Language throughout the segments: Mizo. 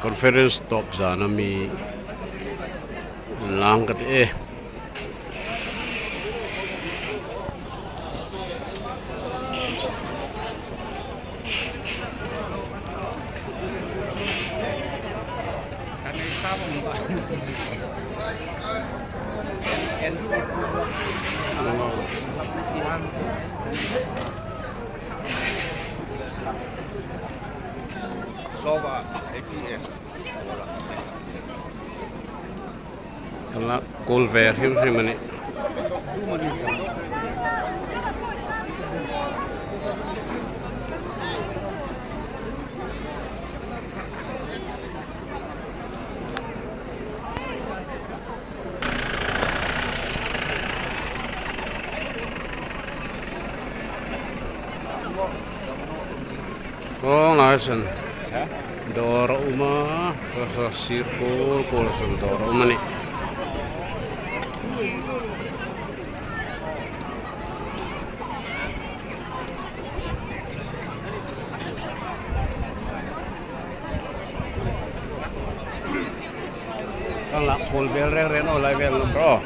Conference tawp zan ami an lang ka ti e. Kawl ve hrim hrim a ni. Kawngah chuan dawr a awm a saw sir kawl kawl ah sawn dawr a awm a ni. Kanglah kawl vel reng reng aw lai vel number aw.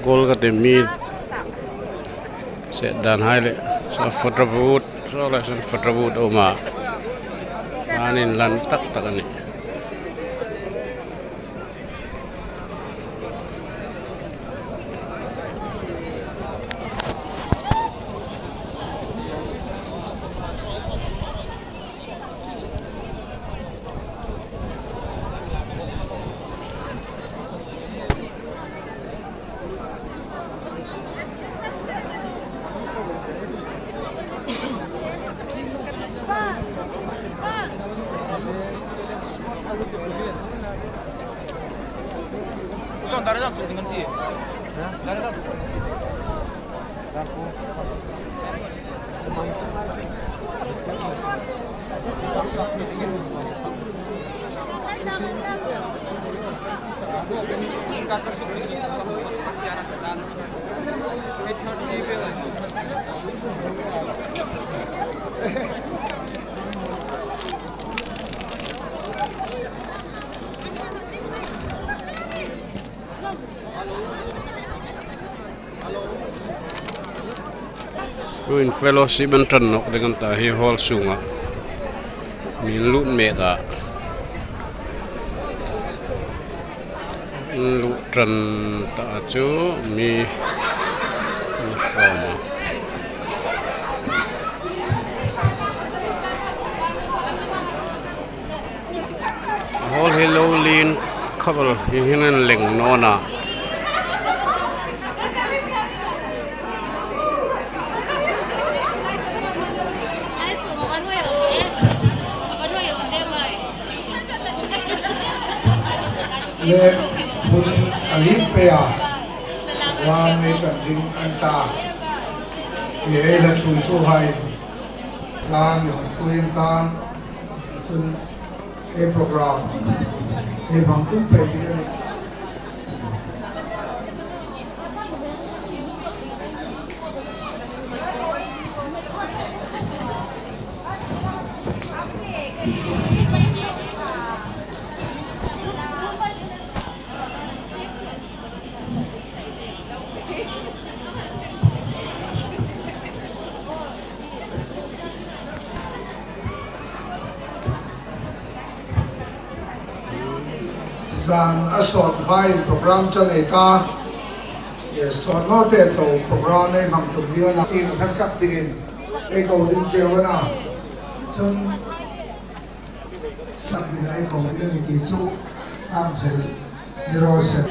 Kawl ka ti mi seh dan hai leh photo booth saw lai sawn photo booth a awm a an in lan tak tak a ni. Tuin fellowship an tan nawk ding an tah hi hall chhungah min lut mek a an luh tan tah chu mi an hrawm a. Hall hi lo lin cover hi hian an leng nawn a. Le hun a lim pe a ram ei tan ding an ta i ei la thui tu hain tlang i hon fuin tan Cun he program he hmang tum pei ding a ni. Zan a sawt hmain program cha nei ta. Sawt no te cho program ei hmang tum ding a tin kha sak dingin ei ko ding cheu a na. Chun sak ding a ei ko ding a ni tih chu ang hlel ni rawh se.